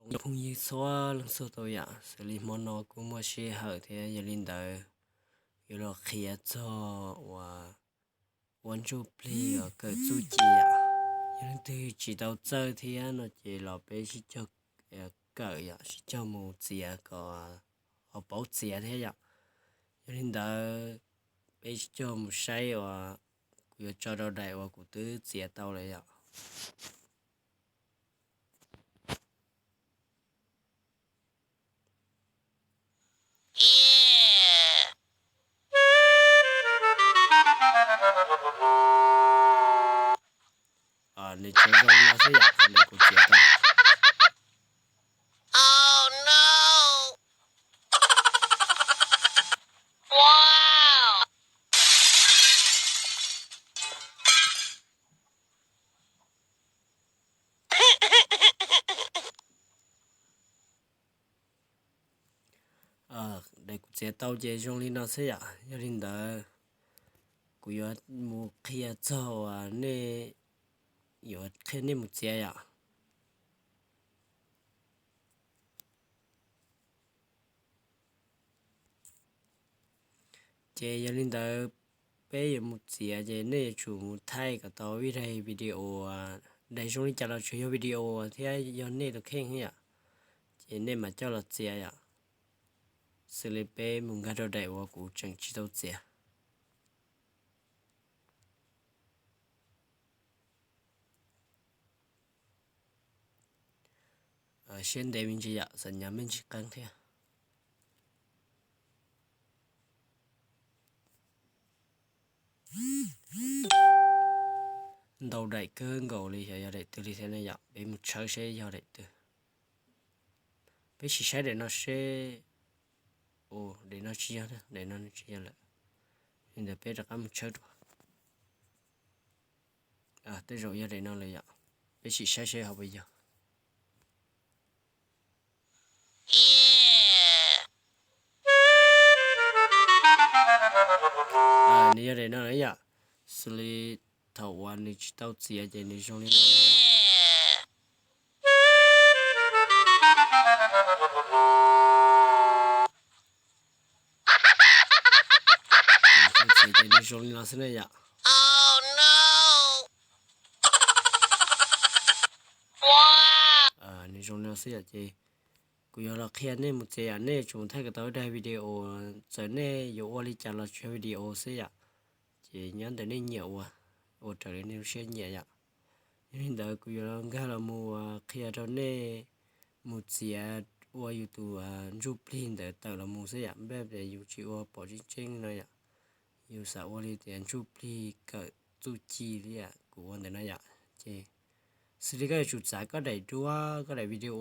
Phooj ywg txhua leej txhua tus yom, xws li hmo no kuj muaj sij hawm thiab, yog li ntawd yuav los qhia txog uas ua ntsuj plig uas kawm txuj ci yom. Yog leej twg tsis tau txawj thiab no ces los peb sib cog kawm yom, sib cog mus txiav kom ho paub txiav thiab yom. Yog li ntawd peb sib cog mus saib uas kuv yuav tso rau daim uas kuv twb txiav tau lawm yom. Nws tsuas zoo no xwb yom, nws kuv txiav tau. Daim kuv txiav tau ces zoo li no xwb yom. Yog li ntawd kuv yuav mus qhia txog uas nej, yuav qhia nej mus txiav yom. Ces yog li ntawd peb yuav mus txiav ces nej yuav tsum mus thaij kom tau ib daim video, daim zoo li cas los tsuas yog video thiab yog nej tus kheej yom, ces nej mam coj los txiav yom. Xws li peb mus nkag rau daim uas kuv tseem tsis tau txiav. Siab ntev me ntsis yom, xam nyas me ntsis qeeb thiab. Ntau daim kawg nkaus li, xyov yog daim twg li thiab ne yom, peb mus tshawb seb yog daim twg. Peb sim saib daim no seb. Daim no tsis yog, daim no tsis yog lawm. Li ntawd peb rov qab mus tshawb dua. Tej zaum yog daim no lawm yom, peb sim saib seb ho puas yog. Nws yog daim no lawm yom, xws li thaum uas nws tsis tau txiav ces nws zoo li no. Nws zoo li no xwb na yom. Nws zoo li no xwb yom, ces kuv yuav los qhia nej mus txiav yom, nej yuav tsum thaij kom tau ib daim video, txawm nej yuav ua li cas los tsuas yog video xwb yom. Ces nyob ntawm nej nyiam ua, ua raws li nej lub siab nyiam yom. Yog li ntawd kuv yuav nkag los mus qhia rau nej mus txiav ua yus tus ntsuj plig ntawd tawm los mus xwb yom, npaj tias yus tsis ua pom tseeb tseeb no yom. Yus xav ua li tias ntsuj plig kawm txuj ci li yom, kuv ua ntawm no yom. Ces xws li koj yuav tsum txav koj daim duab, koj daim video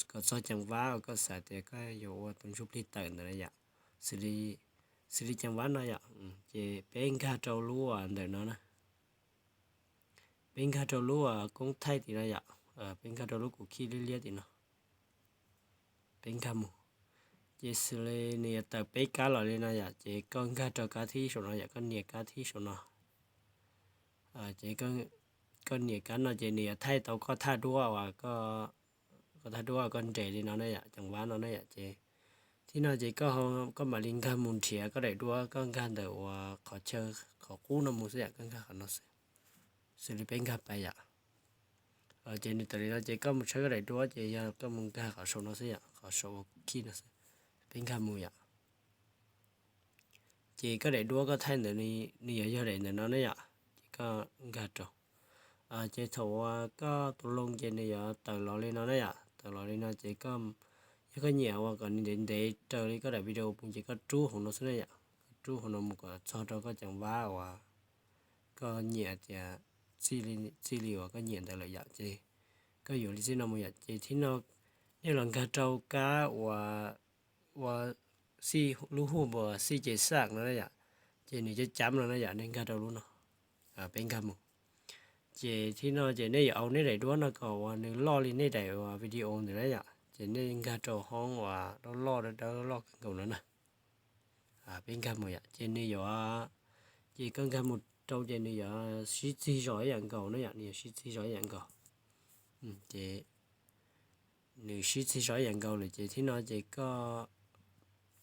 kom txog ceev vab uas koj xav tias koj yuav ua tus ntsuj plig tawm ntawd na yom. Xws li ceev vab no yom, ces peb nkag rau lub ntawm no na. Peb nkag rau lub koob thaij tim no yom, peb nkag rau lub kuv khij liab liab tim no. Peb nkag mus, ces xws li nws yuav tawm peb kab los li no yom, ces koj nkag rau kab thib saum no yom, koj nias kab thib saum no. Ces koj nias kab no ces nws yuav thaij tau koj thaj duab uas koj thaj duab koj nres li no na yom, ceev vab no na yom. Ces thib no ces koj mam li nkag mus nrhiav koj daim duab, koj nkag ntawm uas qhov chaw qhov qub no mus xwb yom, koj nkag qhov no xwb. Xws li peb nkag pais yom. Ces nws tawm li no ces koj mus tshawb koj daim duab, ces yog koj mus nkag qhov saum no xwb yom, qhov saum uas kuv khij no xwb. Peb nkag mus yom. Ces koj daim duab koj thaij ntawd nws yuav yog daim ntawm no ne yom, ces koj nkag rau. Ces thaum uas koj tus loo ces nws yuav tawm los li no na yom, tawm los li no ces koj, yog koj nyiam uas kom nws ntev ntev raws li koj daim video mus ces koj rub hauv no xwb na yom, koj rub hauv no mus kom txog rau koj ceev vab uas koj nyiam tias txij li uas koj nyiam ntawd lawm yom, ces koj yuav li txij no mus yom. Ces thib no nej los nkag rau kab uas ua xij lub hu uas xij ces xaj no na yom, ces nws cab cab no na yom, nej nkag rau lub no. Peb nkag mus. Ces thib no ces nej yuav au nej daim duab no kom uas nws loj li nej daim video ntawd na yom, ces nej nkag rau hoob uas loj loj dawb dawb loj kawg nkaus no na. Peb nkag mus yom, ces nws yuav, ces koj nkag mus rau ces nws yuav sib txig zog ib yam nkaus na yom, nws yuav sib txig zog ib yam nkaus. Ces nws sib txig zog ib yam nkaus lawm ces thib no ces koj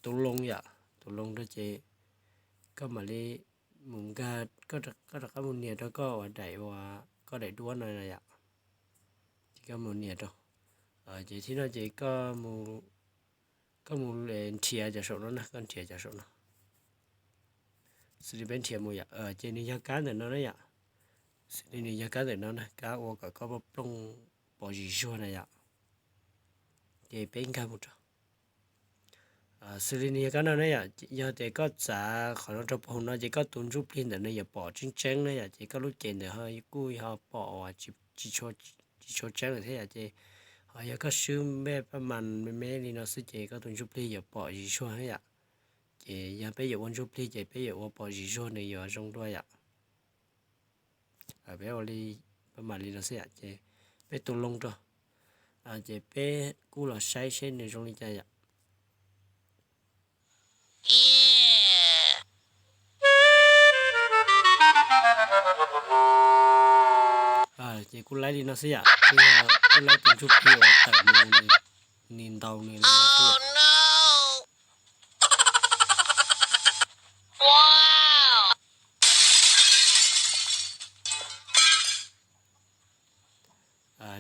tus loo yom, tus loo rau ces koj mam li mus nkag, koj rov qab mus nias rau koj uas daim uas koj daim duab no yom, ces koj mus nias rau. Ces thib no ces koj mus nrhiav cov saum no na, koj nrhiav cov saum no. Xws li peb nrhiav mus yom, ces nws yog kab ntawm no na yom. Xws li nws yog kab ntawm no na, kab ua kom koj plooj pom zim zuag na yom. Ces peb nkag mus rau, xws li nws yog kab no na yom, yog tias koj txav qhov no rau puag hauv no ces koj tus ntsuj plig ntawm nws yuav pom tseeb tseeb na yom, ces koj lub cev ntawd ho kuj ho pom uas tsis tshua tseeb lawm thiab yom. Ces ho yog koj swb npej paj mas me me li no xwb ces koj tus ntsuj plig yuav pom zim zuag thiab yom. Ces yog peb yuav ua ntsuj plig ces peb yuav ua pom zim zuag nws yuav zoo dua yom. Peb ua li, paj mas li no xwb yom, ces peb tus loo rau, ces peb kuj los saib seb nws zoo li cas yom. Ces kuj laib li no xwb yom, kuj laib tus ntsuj plig uas tawm mus, nws ntaus nws li no xwb yom.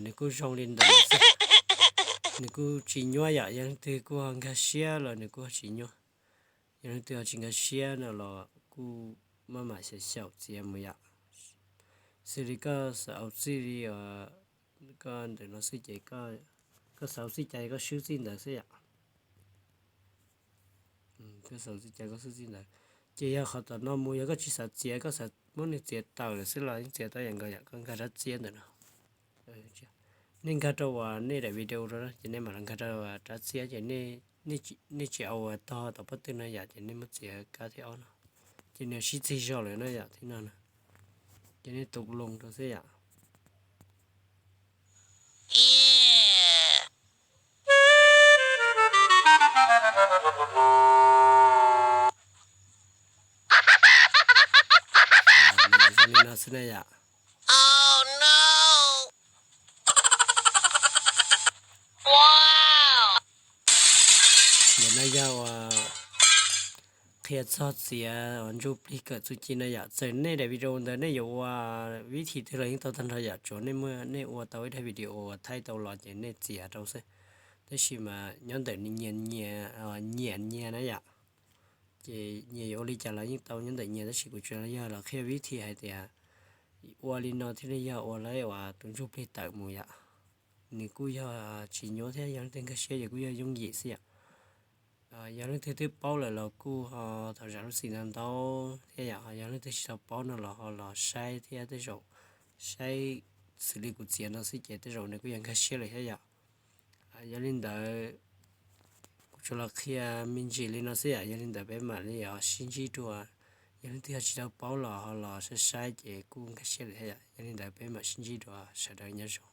Nws kuj zoo li ntawd xwb. Nws kuj tsis nyuaj yom, yog leej twg kuj ho nkag siab los nws kuj ho tsis nyuaj. Yog leej twg ho tsis nkag siab no los kuj maj mam xyaum xyaum txiav mus yom. Xws li koj xav ua txij li koj ntawm no xwb ces koj xav ua txij cas koj swb txij ntawd xwb yom. Koj xav ua txij cas koj swb txij ntawd. Ces yog qhov tom no mus yog koj tsis xav txiav, koj xav muab nws txiav tawm lawm xwb los yeej txiav tau ib yam nkaus yom, koj nkag rab txiab ntawm no. Nej nkag rau uas nej daim video rau na, ces nej mam los nkag rau rab txiab ces nej tsis au uas tog tom pob tw no yom, ces nej muab txiav kab thib ob no. Ces nws sib txig zog lawm no yom, thib no na. Ces nej tus loo rau xwb yom. Zoo li no xwb na yom. Ntawm no yog uas qhia txog txiav uas ntsuj plig kawm txuj ci no yom. Txawm nej daim video ntawd nej yuav ua vib thi twg los yeej tau tag nrho yom, tsuas nej muaj nej ua tau ib daim video uas thaij tau los ces nej txiav rau xwb. Tab sis mas nyob ntawm nyias nyias, nyias nyias na yom. Ces nyias yuav ua li cas los yeej tau nyob ntawm nyias, tab sis kuv tsuas yog los qhia vib thi hais tias ua li no thiaj li yog ua lawv uas tus ntsuj plig tawm mus yom. Nws kuj yog tsis nyuaj thiab, yog leej twg nkag siab ces kuj yog yooj yim xwb yom. Yog leej twg twb paub lawm los kuj ho thov zam lub txim ntau ntau thiab yom, ho yog leej twg tsis tau paub no los ho los saib thiab, tej zaum saib xws li kuv txiav no xwb ces tej zaum nws kuj yuav nkag siab lawm thiab yom. Yog li ntawd, kuv tsuas los qhia me ntsis li no xwb yom, yog li ntawd peb mam li ho sib ntsib dua. Yog leej twg ho tsis tau paub los ho los saib saib ces kuj nkag siab lawm thiab yom. Yog li ntawd peb mam sib ntsib dua, sawv daws nyob zoo.